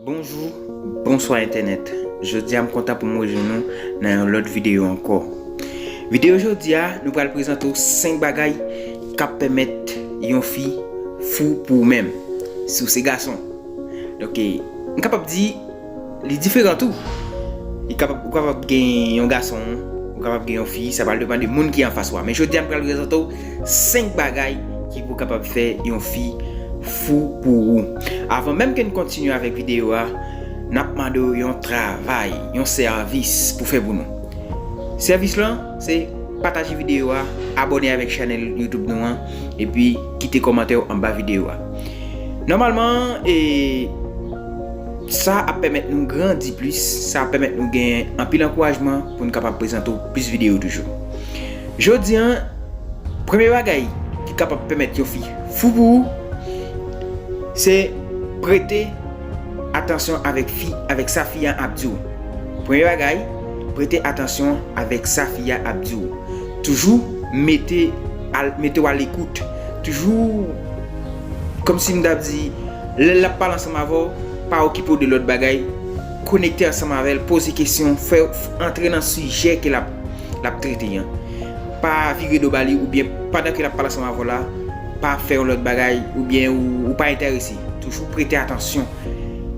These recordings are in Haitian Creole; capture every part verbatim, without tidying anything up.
Bonjou, bonswa entènèt. Jodi a m kontan pou m rejwenn nou nan yon lòt videyo ankò. Videyo jodi a, nou pral prezante w senk bagay k ap pèmèt yon fi fou pou ou menm, si w se gason. Donk, e, m kapab di, li diferan tou. Li kapab, ou kapab gen yon gason, ou kapab gen yon fi, sa pral depann de moun ki anfas ou a. Men jodi a, m pral prezante w senk bagay ki pou kapab fè yon fi fou pou ou. Avan menm ke n kontinye avèk videyo a, n ap mande w yon travay, yon sèvis pou fè pou nou. Sèvis lan, se pataje videyo a, abòne avèk chanèl YouTube nou an, epi kite kòmantè w anba videyo a. Nòmalman, e, sa ap pèmèt nou grandi plis, sa ap pèmèt nou gen anpil ankourajman pou n kapab prezante w plis videyo toujou. Jodi a, premye bagay ki kapab pèmèt yon fi fou pou ou, se prete atansyon avèk fi, avèk sa fi a ap di w. Premye bagay, prete atansyon avèk sa fi a ap di w. Toujou mete al, mete w alekout. Toujou kòmsi m t ap di, lè l ap pale ansanm avè w, pa okipe w de lòt bagay. Konekte ansanm avè l, poze kesyon, fè antre nan sijè ke l ap, l ap trete an. Pa vire do ba li oubyen pandan ke l ap pale ansanm avè w la, pa fè yon lòt bagay oubyen ou, ou pa enterese. Toujou prete atansyon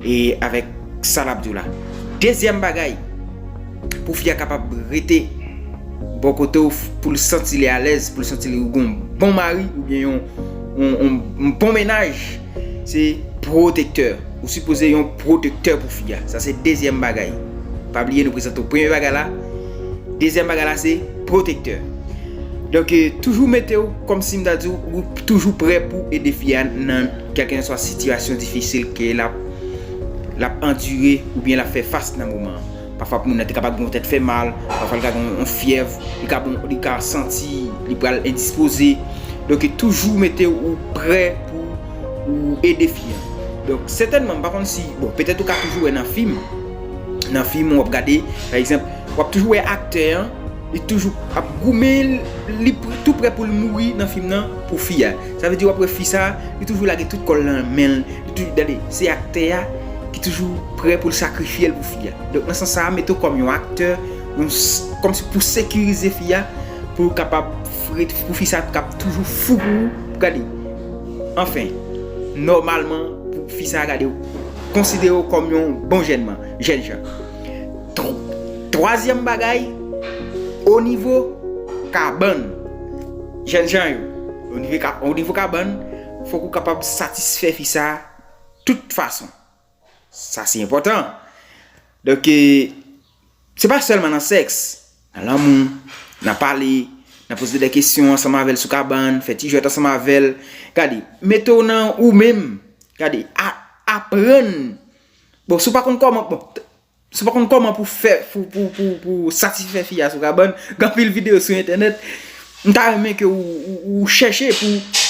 e avèk sa l ap di w la. Dezyèm bagay, pou fi a kapab rete bò kote w, pou l santi li alèz, pou l santi li ou gon bon mari oubyen yon, yon, yon, yon bon mennaj, se pwotektè. Ou sipoze yon pwotektè pou fi a. Sa se dezyèm bagay. Pa bliye nou prezante w premye bagay la. Dezyèm bagay la se pwotektè. Donk, e, toujou mete w kòmsi m ta di w, ou toujou prè pou ede fi a nan kèlkenswa sitiyasyon difisil ke l ap, l ap andire oubyen l ap fè fas nan moman an. Pafwa moun nan te kapab gen yon tèt fè mal, pafwa li ka gen yon fyèv, li ka bon, li ka santi li pral endispoze. Donk, toujou mete w prè pou ou ede fi an. Donk, sètènman, m pa konn si, bon, petèt ou ka toujou wè nan fim, nan fim w ap gade, pa egzanp, w ap toujou wè aktè an, li toujou ap goumen, li pr- tou prè pou l mouri nan fim nan pou fi a. Sa vle di w ap wè fi sa, li toujou lage tout kò l nan men l, li toujou, gade, se aktè a ki toujou prè pou l sakrifye l pou fi a. Donk, nan sans sa a, mete w kòm yon aktè, yon s- kòmsi pou sekirize fi a, pou l kapab ret, pou fi sa kab toujou fou pou ou. Gade. Anfen, nòmalman, pou fi sa gade w, konsidere w kòm yon bon jènman, jènjan. Tw- Twazyèm bagay, o nivo kabann. Jènjan yo, o nivo ka- o nivo kabann, fòk ou kapab satisfè fi sa tout fason. Sa se enpòtan. Donk, e, se pa sèlman nan sèks, nan lanmou, nan pale, nan poze de kesyon ansanm avè l sou kabann, fè ti jwèt ansanm avè l. Gade, mete w nan ou menm. Gade, a- aprann. Bon, si w pa konn kòman, bon, t- si w pa konn kòman pou fè, pou, pou, pou, pou satisfè fi a sou kabann, gen anpil videyo sou entènèt. M ta renmen ke ou, ou, ou chèche pou,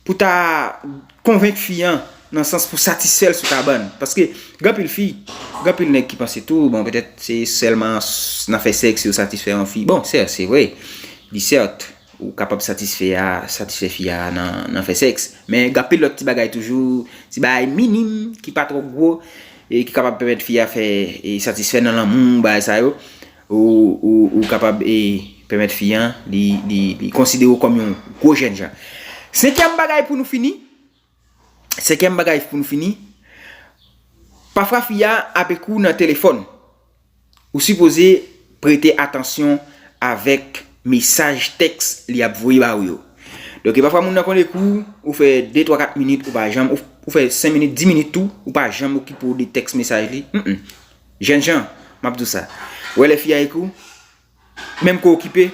pou ta konvenk fi an, nan sans pou satisfè l sou kabann. Paske gen anpil fi, gen anpil nèg ki panse tou, bon, petèt se sèlman s- nan fè sèks yo satisfè yon fi. Bon, sè, se vre. Li sèt, ou kapab satisfè a, satisfè fi a nan, nan fè sèks. Men gen anpil lòt ti bagay toujou, ti bagay minim ki pa twò gwo e ki kapab pèmèt fi a fè e satisfè nan lanmou, bagay sa yo. Ou, ou, ou kapab e pèmèt fi an, li, li, li konsidere w kòm yon gwo jènjan. Senkyèm bagay pou nou fini. Senkyèm bagay pou nou fini. Pafwa fi a ap ekri w nan telefòn. Ou sipoze prete atansyon avèk mesaj tèks li ap voye ba ou yo. Donk, e pafwa moun nan konn ekri w, ou fè de, twa, kat minit, ou pa janm, ou, ou fè senk minit, dis minit tou, ou pa janm okipe w de tèks mesaj li. Mm, mm. Jènjan, m ap di w sa. Ou wè lè fi a ekri w, menm ke w okipe,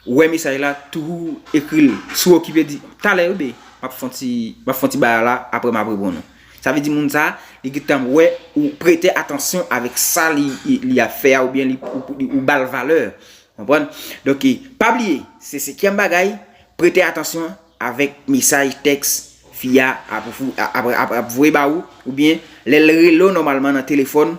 ou wè mesaj la, toujou ekri l. Si w okipe, di, talè, wi, be, m ap fè yon ti, m ap fè yon ti bagay la, apre m ap reponn ou. Sa vle di moun sa, li gentan wè ou prete atansyon avèk sa li, li, li ap fè a, oubyen li, ou, li, ou ba l valè. Konprann? Donk, e, pa bliye, se senkyèm bagay, prete atansyon avèk mesaj tèks fi a ap, ap, ap, ap, ap voye ba ou, oubyen lè l rele w nòmalman nan telefòn,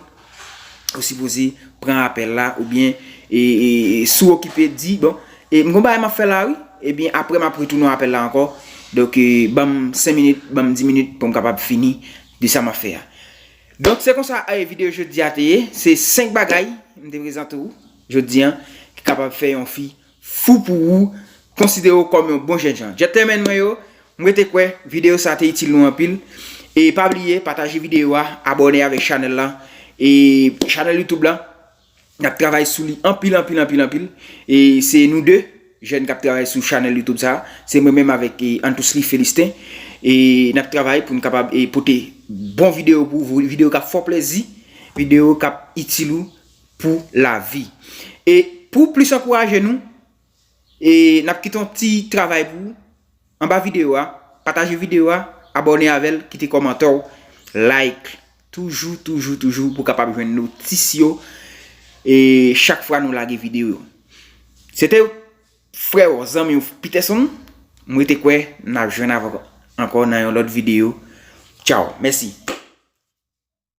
ou sipoze pran apèl la, oubyen, e, e, e, si w okipe, di, bon, e, m gon bagay m ap fè la, wi, ebyen, apre m ap retounen w apèl la ankò. Donk, e, ban m senk minit, ban m dis minit pou m kapab fini de sa m ap fè a. Donk se konsa videyo jodi a te ye. Se senk bagay m te prezante w jodi a ki kapab fè yon fi fou pou ou, konsidere w kòm yon bon jènjan. Gentleman mwen yo, m rete kwè videyo sa te itil nou anpil. E pa bliye pataje videyo a, abòne avèk chanèl la. E chanèl YouTube la, n ap travay sou li anpil, anpil, anpil, anpil. E se nou de jèn k ap travay sou chanèl YouTube sa. Se mwen menm avèk e, Antously Felistin. E n ap travay pou n kapab e, pote bon videyo pou ou, videyo k ap fè w plezi, videyo k ap itil ou pou lavi. E pou plis ankouraje nou, e n ap kite yon ti travay pou ou. Anba videyo a, pataje videyo a, abòne avè l, kite kòmantè w, like. Toujou, toujou, toujou pou w kapab jwenn notis yo e chak fwa nou lage videyo. Se te frè w, zanmi w Peterson. M rete kwè n ap jwenn avè w ankò nan yon lòt videyo. Tchaw, mèsi.